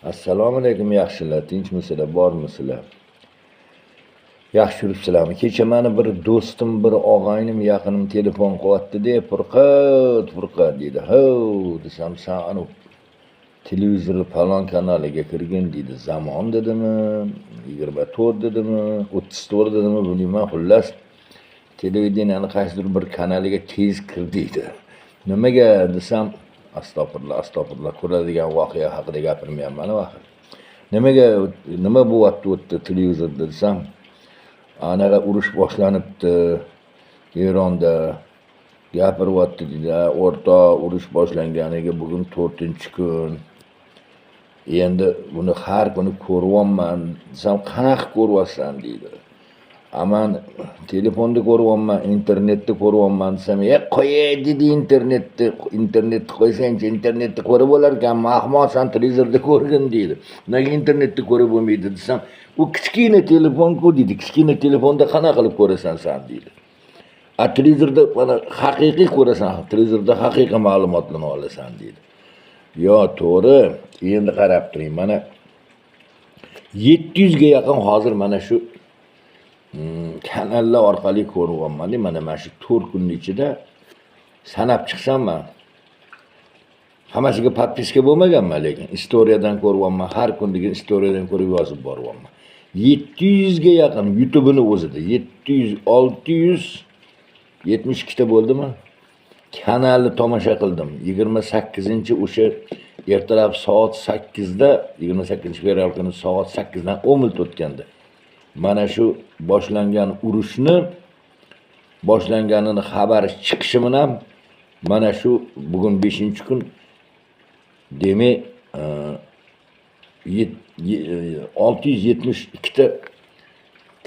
Assalomu alaykum, yaxshilar, tinchmisizlar, bormisizlar? Yaxshi yuribsizlarmi? Kecha mani bir do'stim, bir og'aynim, yaqinim telefon qilyapti-da, "Furqat, Furqat" deydi. "Hov" desam, "San anu televizorni falon kanaliga kirgin" deydi. Zamon dedimi, 24 dedimi, 34 dedimi, bilmayman, xullas televideniyani qaysidir bir kanaliga tez kir deydi. Nimaga desam, astag'firulloh, astag'firulloh, ko'radigan voqea haqida gapirmayapman axir. Nimaga, nima bo'lyapti u yerda televizorda desam, anaqa urush boshlanibdi Eronda, gapiryapti deydi. O'rtoq, urush boshlanganiga bugun 4-kun. Endi buni har kuni ko'ryapman desam, qanaqa ko'ryapsan deydi. A man telefonda ko'ryapman, internetda ko'ryapman desam, "E, qo'y" dedi internetni, internetni qo'ysangchi, internetda ko'rib bo'larkanmi, ahmoqsan, televizorda ko'rgin deydi. Nega internetda ko'rib bo'lmaydi desam, u kichkina telefon-ku deydi, kichkina telefonda qanaqa qilib ko'rasan san deydi. A televizorda mana haqiqiy ko'rasan, televizorda haqiqiy ma'lumotlarni olasan deydi. Yo, to'g'ri, endi qarab turing, mana 700 ga yaqin hozir mana shu kanallar orqali ko'ryapman. Mana shu 4 kunning ichida sanab chiqsam man hammasiga подписка bo'lmaganman, lekin istoriyadan ko'ryapman, har kunligi istoriyadan ko'rib yozib boryapman. 700 ga yaqin YouTube'ini o'zida 700, 672 ta bo'ldimi? Kanalni tomosha qildim. 28 o'sha ertalab soat 8 da, 28 fevral kuni soat 8 dan 10 minut o'tganda mana shu boshlangan urushni boshlanganini xabari chiqishi bilan mana shu bugun 5-kun, demak, 672 ta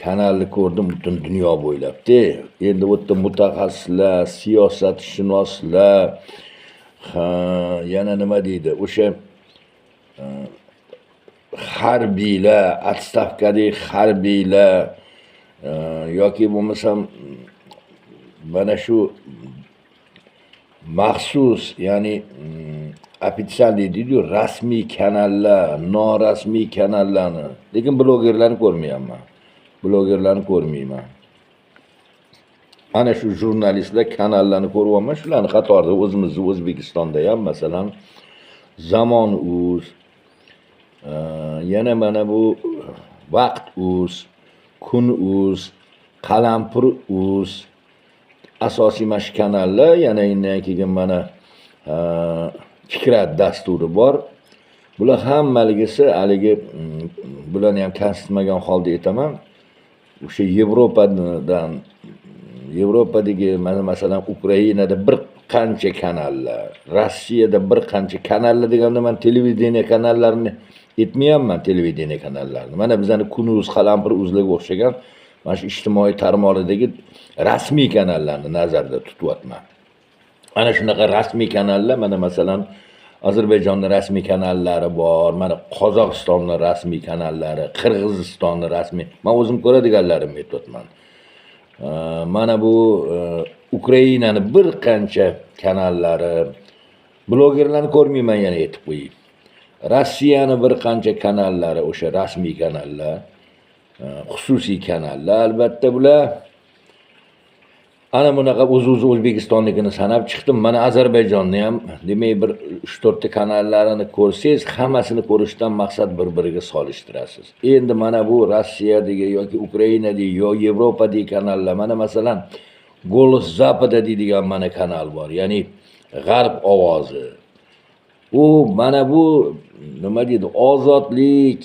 kanalni ko'rdim butun dunyo bo'ylab-da. Endi bu yerda mutaxassislar, siyosatshunoslar, ha, yana nima deydi, o'sha harbiylar, отставка dagi harbiylar, yoki bo'lmasam mana shu maxsus, ya'ni официальный deydiyu, rasmiy kanallar, norasmiy kanallarni, lekin blogerlarni ko'rmayapman. Blogerlarni ko'rmayman. Ana shu jurnalistlar kanallarni ko'ryapman. Shularni qatorida o'zimizni O'zbekistonda ham, masalan, Zamon uz, yana mana bu Vaqt uz, Kun uz, Qalampir uz, asosiy mana shu kanallar, yana undan keyin mana Fikrat dasturi bor. Bular hammaligisi haligi bularni ham kamsitmagan holda aytaman. O'sha Yevropadan, Yevropadagi mana masalan Ukrainada bir qancha kanallar, Rossiyada bir qancha kanallar deganda man televideniye kanallarini aytmayapman, televideniye kanallarini. Mana bizani Kunuz, Qalampir uzlarga o'xshagan mana shu ijtimoiy tarmoqlardagi rasmiy kanallarni nazarda tutyapman. Ana shunaqa rasmiy kanallar, mana masalan Ozarbayjonni rasmiy kanallari bor, mana Qozog'istonni rasmiy kanallari, Qirg'izistonni rasmiy, man o'zim ko'radiganlarimni aytyapman. Mana bu Ukrainani bir qancha kanallari, blogerlarni ko'rmayman, yana aytib qo'yay. Rossiyani bir qancha kanallari, o'sha rasmiy kanallar, xususiy kanallar albatta bular. Ana bunaqa o'zi O'zbekistonnikini sanab chiqdim. Mana Ozarbayjonni ham, demak, bir 3-4 ta kanallarini ko'rsangiz, hammasini ko'rishdan maqsad bir-biriga solishtirasiz. Endi mana bu Rossiyadagi yoki Ukrainadagi yo Yevropadagi kanallar, mana masalan Голос Запада deydigan mana kanal bor, ya'ni G'arb ovozi. U mana bu nima deydi, Ozodlik,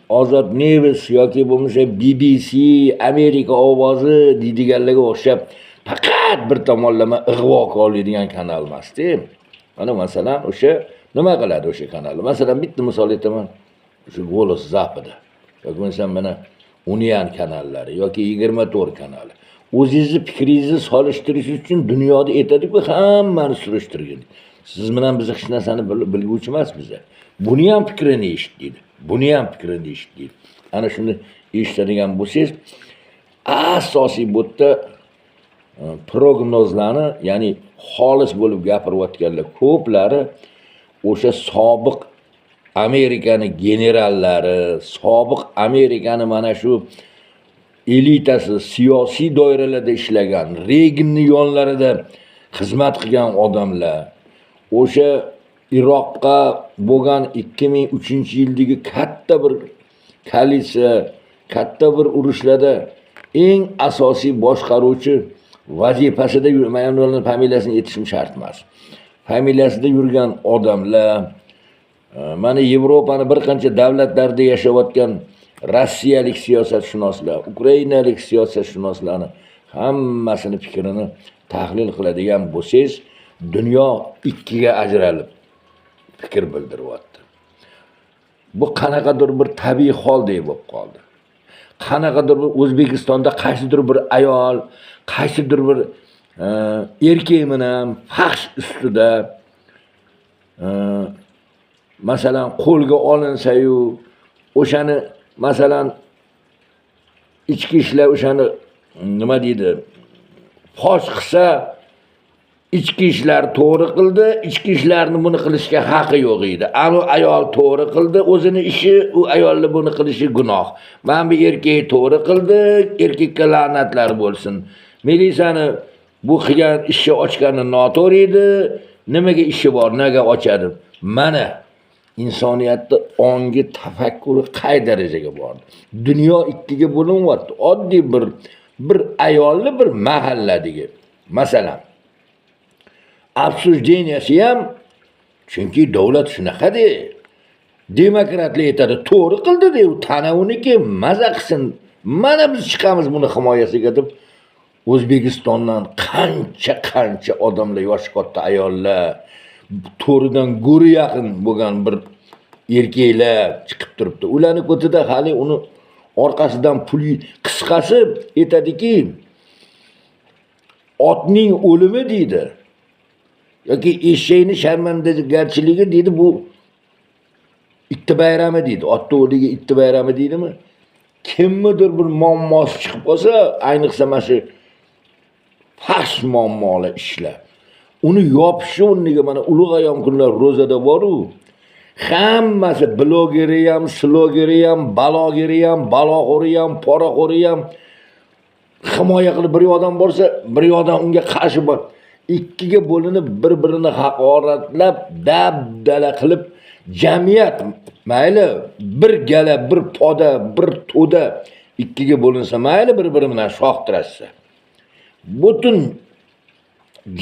Ozod News yoki bo'lmasa BBC, Amerika ovozi deydiganlarga o'xshab faqat bir tomonlama ig'vo oladigan kanal emasda. Mana masalan o'sha nima qiladi o'sha kanal? Masalan, bitta misol aytaman. O'sha Голос Запада yoki bo'lmasam mana Unian kanallari yoki 24 kanali. O'zingizni fikringizni solishtirish uchun dunyoda aytadi-ku, hammani surishtirgin. Siz bilan biz hech narsani bilguvchi emas biza. Buni ham fikrini eshit deydi. Buni ham fikrini eshit deydi. Ana shuni eshitadigan bo'lsangiz, asosiy bu yerda prognozlarni, ya'ni xolis bo'lib gapirayotganlar ko'plari o'sha sobiq Amerikani generallari, sobiq Amerikani mana shu elitasi, siyosiy doiralarda ishlagan, Reaganni yonlarida xizmat qilgan odamlar, o'sha Iroqqa bo'lgan 2003-yildagi katta bir koalitsiya, katta bir urushlarda eng asosiy boshqaruvchi vazifasida, men ularning familiyasini aytishim shart emas. Familiyasida yurgan odamlar, mana Yevropani bir qancha davlatlarida yashayotgan rossiyalik siyosatshunoslar, ukrainalik siyosatshunoslarni hammasini fikrini tahlil qiladigan bo'lsangiz, dunyo ikkiga ajralib fikr bildiryapti. Bu qanaqadir bir tabiiy holdek bo'lib qoldi. Qanaqadir bir O'zbekistonda qaysidir bir ayol, qaysidir bir erkak bilan fahsh ustida masalan qo'lga olinsa-yu, o'shani masalan ichki ishlar o'shani nima deydi, fosh qilsa, ichki ishlar to'g'ri qildi, ichki ishlarni buni qilishga haqqi yo'q edi. Anu ayol to'g'ri qildi, o'zini ishi, u ayolni buni qilishi gunoh. Mana bu erkak to'g'ri qildi, erkakka la'natlar bo'lsin. Milisani bu qilgan ishi ochgani noto'g'ri edi, nimaga ishi bor, nega ochadi? Mana insoniyatni ongi tafakkuri qay darajaga bordi? Dunyo ikkiga bo'linyapti. Oddiy bir ayolni bir mahalladagi, masalan, обсужденияsi ham, chunki davlat shunaqa-da, demokratlar aytadi, to'g'ri qildi de, u tana uniki, maza qilsin, mana biz chiqamiz buni himoyasiga deb. O'zbekistondan qancha odamlar, yoshi katta ayollar, to'ridan go'ri yaqin bo'lgan bir erkaklar chiqib turibdi. Ularni ko'tida hali uni orqasidan pul, qisqasi aytadiki, otning o'limi deydi yoki eshakni sharmandagarchiligi deydi, bu itni bayrami deydi. Otni o'ligi itni bayrami deydimi? Kimnidir bir muammosi chiqib qolsa, ayniqsa mana shu fahsh muammolar ishlar, uni yopishi o'rniga mana ulug' ayom kunlar ro'zada bor-u, hammasi blogeri ham, slogeri ham, balogeri ham, baloxo'ri ham, poraxo'ri ham himoya qilib bir yoqdan borsa, bir yoqdan unga qarshi bor. Ikkiga bo'linib bir-birini haqoratlab, dabdala qilib, jamiyat mayli bir gala, bir poda, bir to'da ikkiga bo'linsa mayli bir-biri bilan shox tirashsa. Butun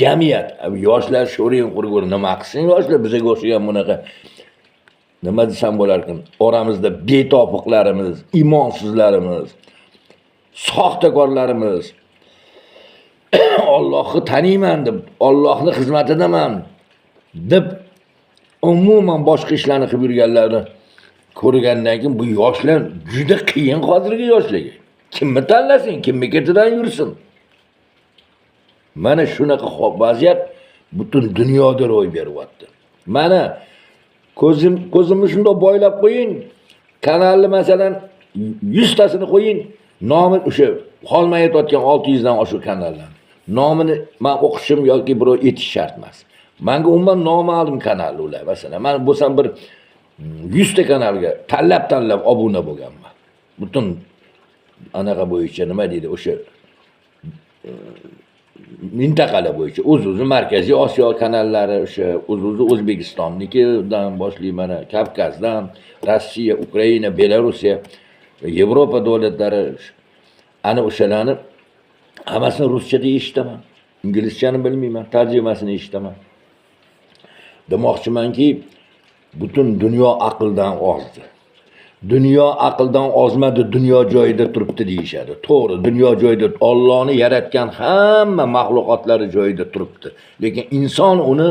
jamiyat, yoshlar sho'ring qurgur nima qilsin yoshlar, bizga o'xshagan bunaqa nima desam bo'larkan, oramizda betopiqlarimiz, imonsizlarimiz, soxtakorlarimiz, Allohni taniyman deb, Allohning xizmatidaman deb umuman boshqa ishlarni qilib yurganlarni ko'rgandan keyin bu yoshlar juda qiyin hozirgi yoshlarga. Kimni tanlasin, kimni ketidan yursin? Mana shunaqa vaziyat butun dunyoda ro'y beryapti. Mana ko'zimni shundoq boylab qo'ying, kanalni masalan 100 tasini qo'ying, nomi o'sha holmay aytayotgan 600 dan oshiq kanallar. Nomini men o'qishim yoki birov aytish shart emas. Menga umuman noma'lum kanal ular. Masalan, men bo'lsam bir 100 ta kanalga tanlab-tanlab obuna bo'lganman. Butun anaqa bo'yicha nima deydi, o'sha mintaqalar bo'yicha o'z-o'zi Markaziy Osiyo kanallari, o'sha o'z-o'zi O'zbekistonnikidan boshlayman, mana Kavkazdan, Rossiya, Ukraina, Belorussiya, Yevropa davlatlari, ana o'shalarni hammasini ruschada eshitaman. Inglizchani bilmayman, tarjimasini eshitaman. Demoqchimanki, butun dunyo aqldan ozdi. Dunyo aqldan ozmadi, dunyo joyida turibdi deyishadi. To'g'ri, dunyo joyida, Allohni yaratgan hamma maxluqotlari joyida turibdi. Lekin inson uni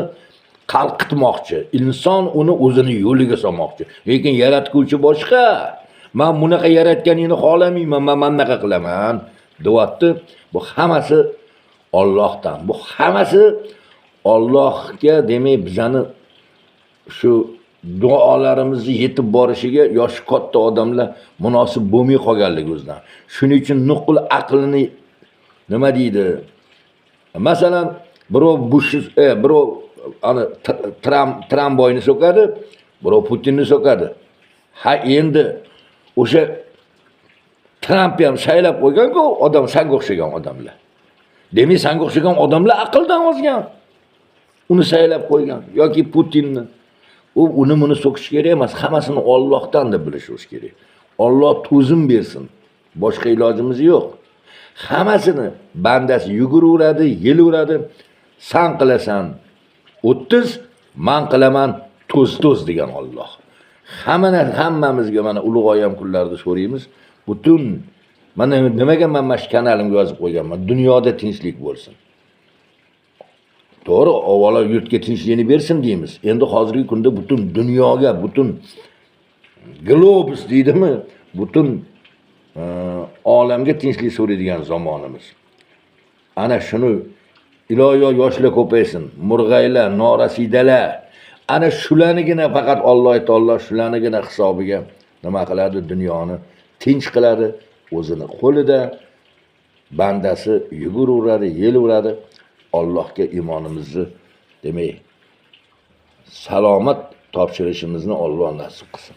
qalqitmoqchi, inson uni o'zini yo'liga solmoqchi. Lekin yaratguvchi boshqa. Men bunaqa yaratganingni xohlamayman, men bunaqa qilaman deyapti. Bu hammasi Allohdan. Bu hammasi Allohga, demak, bizani shu duolarimizni yetib borishiga yoshi katta odamlar munosib bo'lmay qolganligi o'zidan. Shuning uchun nuqul aqlini nima deydi? Masalan, birov Bush, birov ana Tramp boyni so'kadi, Birov Putinni so'kadi. Ha, endi o'sha Tramp ham saylab qo'ygan-ku odam, sanga o'xshagan odamlar. Demak, sanga o'xshagan odamlar aqldan ozgan. Uni saylab qo'ygan yoki Putinni. U uni buni so'kish kerak emas, hammasini Ollohdan deb bilishimiz kerak. Olloh to'zim bersin. Boshqa ilojimiz yo'q. Hammasini bandasi yuguraveradi, yelaveradi. San qilasan 30, man qilaman to'z degan Olloh. Hammamizga mana ulug' oyam kunlarida so'raymiz. Butun mana nimaga men mana shu kanalimga yozib qo'yganman? Dunyoda tinchlik bo'lsin. To'g'ri, avvalo yurtga tinchlikni bersin deymiz. Endi hozirgi kunda butun dunyoga, butun globus deydimi? Butun olamga tinchlik so'raydigan zamonimiz. Ana shuni iloyo yoshlar ko'paysin, murg'aylar, norasidalar. Ana shularnigina faqat Alloh taolo shularnigina hisobiga nima qiladi? Dunyoni tinch qiladi, o'zini qo'lida bandasi yuguraveradi, yelaveradi. Allohga iymonimizni demak salomat topshirishimizni Alloh nasib qilsin.